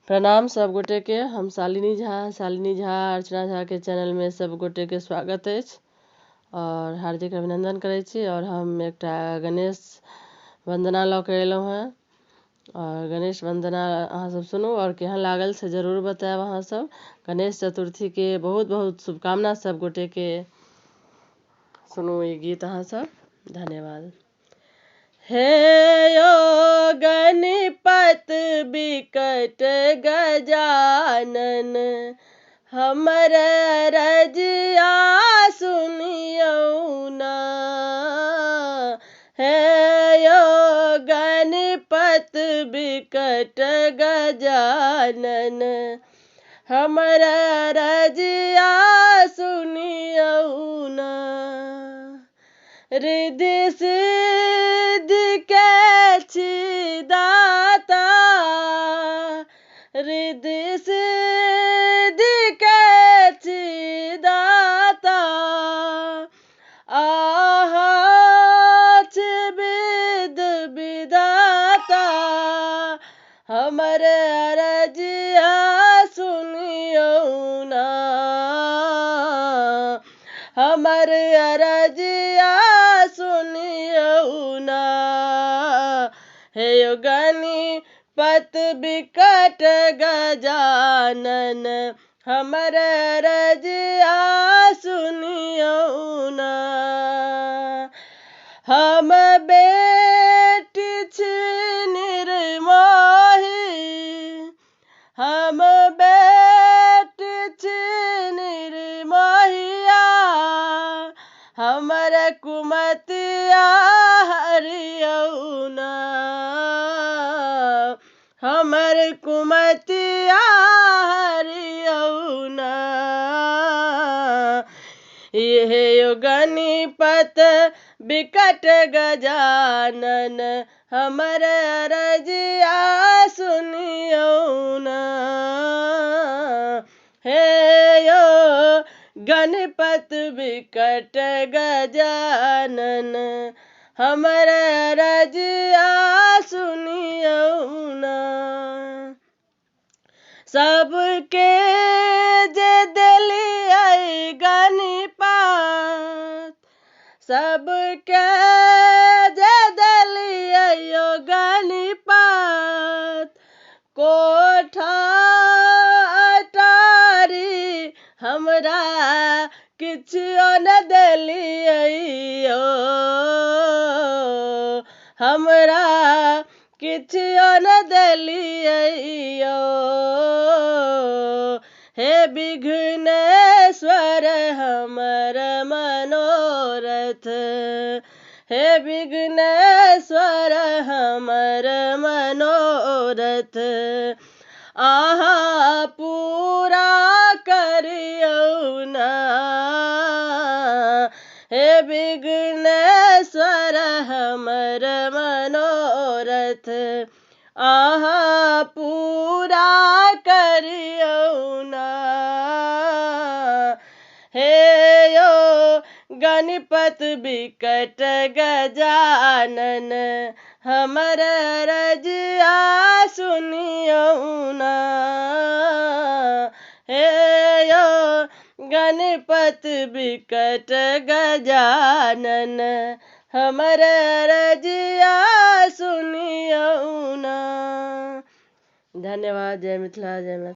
प्रणाम सब गोटे के। हम शालिनी झा, शालिनी झा अर्चना झा के चैनल में सब गोटे के स्वागत अछि और हार्दिक अभिनंदन करै छी। और हम एकटा गणेश वंदना लऽ के एलहुँ हेँ और गणेश वंदना अहाँ सब सुनू और केहन लागल से जरूर बतायब। अहाँ सब गणेश चतुर्थी के बहुत बहुत शुभकामना सब गोटे के। सुनू ई गीत अहाँ सब। धन्यवाद। हे यो गणपत विकट गजानन, हमर रजिया सुनियौ ना। हे यो गणपत विकट गजानन, हमर रजिया सुनियौ ना। रिद्धि सिद्धि के छी दाता, रिद्धि सिद्धि के छी दाता, अहाँ छी विध विधाता, हमर अरजिया सुनियौ ना। हमर अरजिया सुनियौ ना। हे गणपत विकट गजानन, हमर अरजिया सुनियौ ना। हम बेटी छी निर्मोही, हम बेटी छी निर्मोहिया, हमर कुमतिया हरियौ ना। हमर कुमतिया हरियौ ना। हे गणपत विकट गजानन, हमर रजिया सुनियौ ना। हे यो गणपत विकट गजानन, हमर रजिया सुनियौ ना। सबके जे देलियै गणपत, सबके जे देलियै यो गणपत, कोठा अटारी हमरा किछुओ न देलियै यो, हमरा किछुओ न देलियै यो। हे विघ्नेश्वर हमर मनोरथ, हे विघ्नेश्वर हमर मनोरथ, अहाँ पूरा करियौ ना। हे विघ्नेश्वर हमर मनोरथ, अहाँ पूरा करियौ ना। हे यो गणपत विकट गजानन, हमर रजिया सुनियौ ना। हे यो गणपत विकट गजानन, हमर रजिया सुनियौ ना। धन्यवाद। जय मिथिला, जय मैथिली।